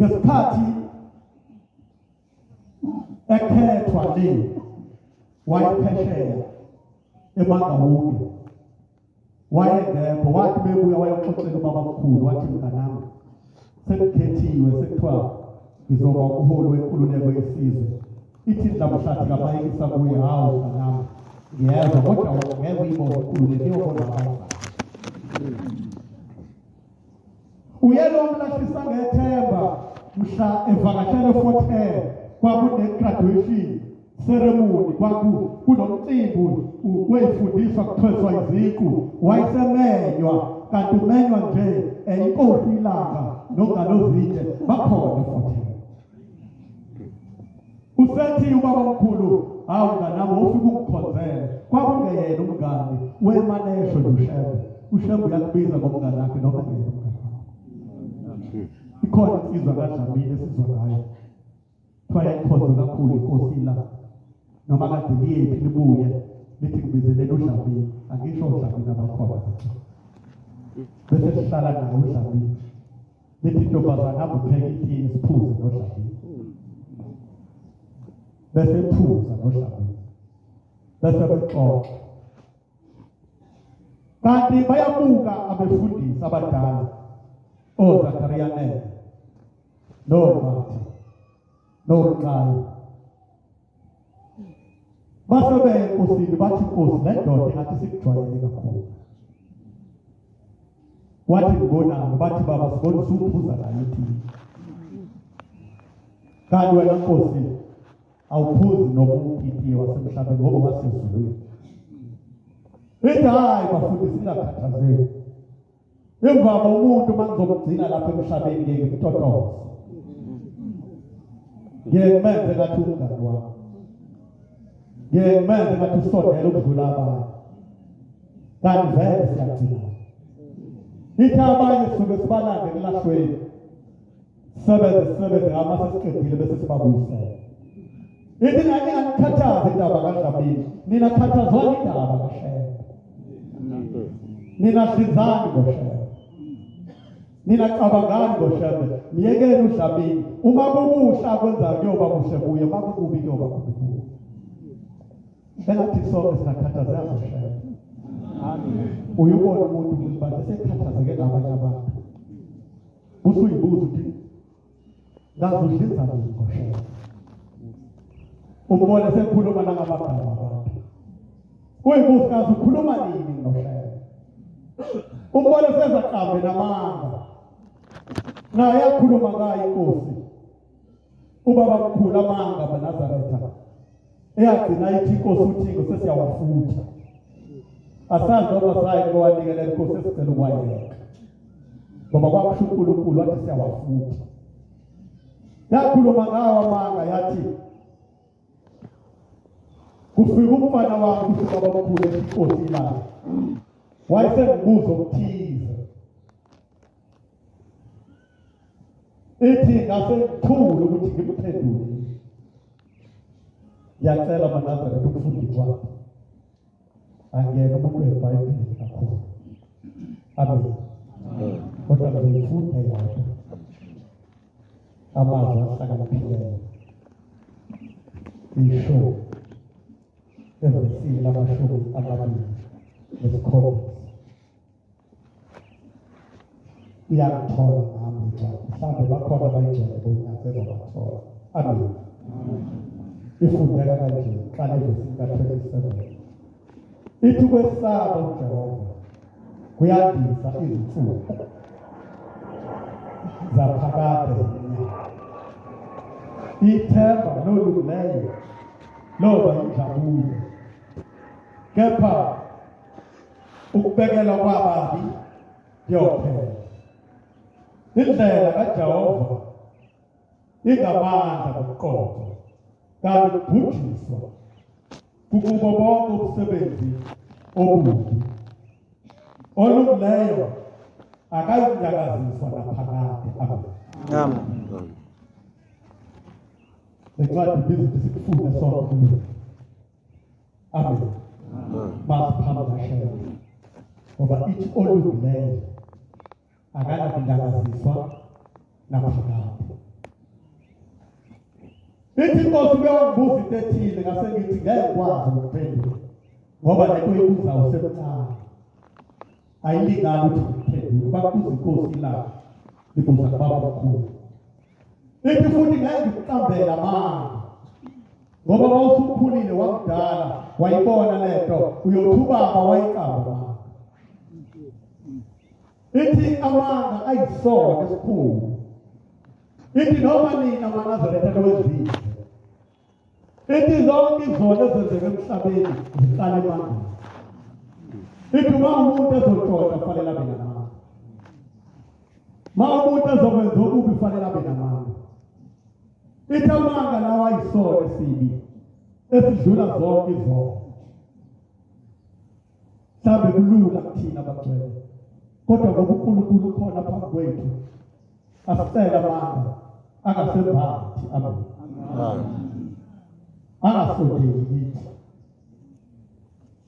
Ngesikhathi ekhethwa le wayephesheya eMangawuke, wayengekho. Wathi bebuya wayoxoxela ubabamkhulu, wathi mnganami sekukhethiwe, sekuthiwa ngizoba umholi wenkululeko yesizwe. Ithi indlamhlathi kabayekisa kuye, hawu mnganami ngiyezwa, kodwa ngeke uyibone inkululeko, iyobona abazali. Uyena omlahlisa ngethemba mhla evakashele Fort Hare, kwakune-graduation ceremony, kunomcimbi wey'fundiswa kuthweswa iziqu, wayesemenywa, kanti umenywa nje inkosi ilanga nongalozinje bakhona eFort Hare. Usethi ubabamkhulu, hawu mnganami, wofika ukukhonzela. Kwakungeyena umngani wemanesho nje uShembe. uShembe uyakubiza ngomngani wakhe noma engeyena umngani wakho. Ikhona insizwa kaDlamini esizwa ngayo, kuthiwa yayikhonze kakhulu inkosi la, noma kade liyephi libuye lithi ngibizeleni uDlamini. Angisho uDlamini abakhona, bese sihlala naye uDlamini, lithi intombazane hamba upheke itiye siphuze noDlamini, bese ephuza noDlamini, bese bexoxa. Kanti bayabuka abefundisi abadala oZakaria Nene noMathi noMnqayi, base beye enkosini, bathi inkosi le ndoda engathi sikujwayele kakhulu. Wathi ngibonani? Bathi baba sibona usuphuza naye itiye, kanti wena nkosi awuphuzi noma uphi wasemhlabeni ngoba wasezulwini. Ithi hayi bafundisi ningakhathazeki, imvama umuntu uma ngizomgcina lapha emhlabeni ngeke ngimtotoze, ngeke ngimenze ngathi umngani wami, ngeke ngimenze ngathi usondele ukudlula abanye, kanti vele siyagcina. Ithi abanye sisuke sibalande ekulahlweni, sisebenze sisebenze ngama sesiqedile bese sibabuyisela. Ithi nani ninganikhathazi indaba kaDlamini, nina khathazwani indaba kaShembe, nina hlinzani ngoShembe, nina cabangani ngoShembe, miyekeni uDlamini. Uma kukuhle akwenzayo kuyoba kuhle kuye, uma kukubi kuyoba kubi kuye. Engathi sonke singakhathazeka ngoShembe. Uyubona umuntu ukuthi manje sekhathazeke ngabanye abantu, usuyibuza ukuthi ngaze udlinza nini ngoShembe. Umbone sekhuluma nangamagama abantu, uyibuza ngaze ukhuluma nini ngoShembe. Umbone sezaqambe namanga, naye akhuluma ngayo inkosi ubaba mkhulu amanga amaNazaretha, eyagcina ithi inkosi uThingo sesiyawafutha, asazi noma sayi kowanikela inkosi, esicela ukwayeka ngoba kwakusho uNkulunkulu wathi siyawafutha. Yakhuluma ngawo amanga, yathi kufika umfana wami kusho babamkhulu inkosi ilanga, wayesengibuza okuthize, ithi ngase ngithule ukuthi ngimphendule. Ngiyacela maNazaretha ukufunda incwadi, angiyena umuntu weBhayibheli kakhulu, amen, kodwa ngizoyifunda yodwa amazwi ahlakaniphileyo isho evesini lama-27. Iyangithola nami incwadi, mhlawumbe bakhona abayigcwele bonyazi ezobathola. Amen. Ifundeka kanje, qala evesini ka-27, ithi ukwesaba uJehova kuyandisa izinsuku zaphakade zeminyaka, ithemba lolungileyo loba injabulo, kepha ukubekela kwababi kuyophela. Indlela kaJehova ingamandla nobuqotho, kanti ukubhujiswa kukubo bonke ubusebenzi obubi. Olungileyo akayikunyakaziswa naphakade. Amen. Amen. Le ncwadi ibiza ukuthi sikufunde sonke kuyo. Amen. Masiphambi kaShembe, ngoba ithi olungileyo akanakunyakaziswa naphakade. Ithi inkosi uke wangibuza into ethile ngase ngithi ngeke ngikwazi ukuphendula ngoba lento oyibuzayo usemncane ayilingani ukuthi ngikuphendule. Bakubuza inkosi ilanga libuza kubaba omkhulu. Ithi futhi ngeke ngikuqambele amanga ngoba wawusukhulile wamdala wayibona lento uyothi ubaba wayiqamba amanga. Ithi amanga ayisono esikhulu. Ithi noma nina maNazaretha lowezizwe. Ithi zonke izono ezenzeka emhlabeni ziqala emangeni. Ithi uma umuntu ezontshontsha kufanele abe namanga. Uma umuntu ezokwenza okubi kufanele abe namanga. Ithi amanga lawa ayisono esibi esidlula zonke izono. Mhlawumbe kulula kuthina abagcwele, kodwa ngoba uNkulunkulu ukhona phambi kwethu, asicela amandla angasembathi. Amen. Angasondeli kithi.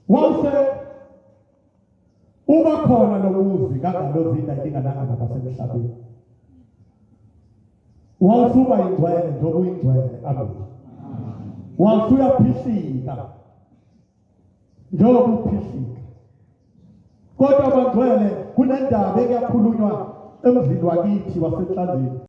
Wase uba khona lo muzi kangalozinda ilingananga nabasemhlabeni. Wasuba ingcwele njengoba uyingcwele. Amen. Wasuyaphishika njengoba uphihlika. Kodwa bangcwele, kunendaba ekuyakhulunywa emzini wakithi waseNhlanzeni.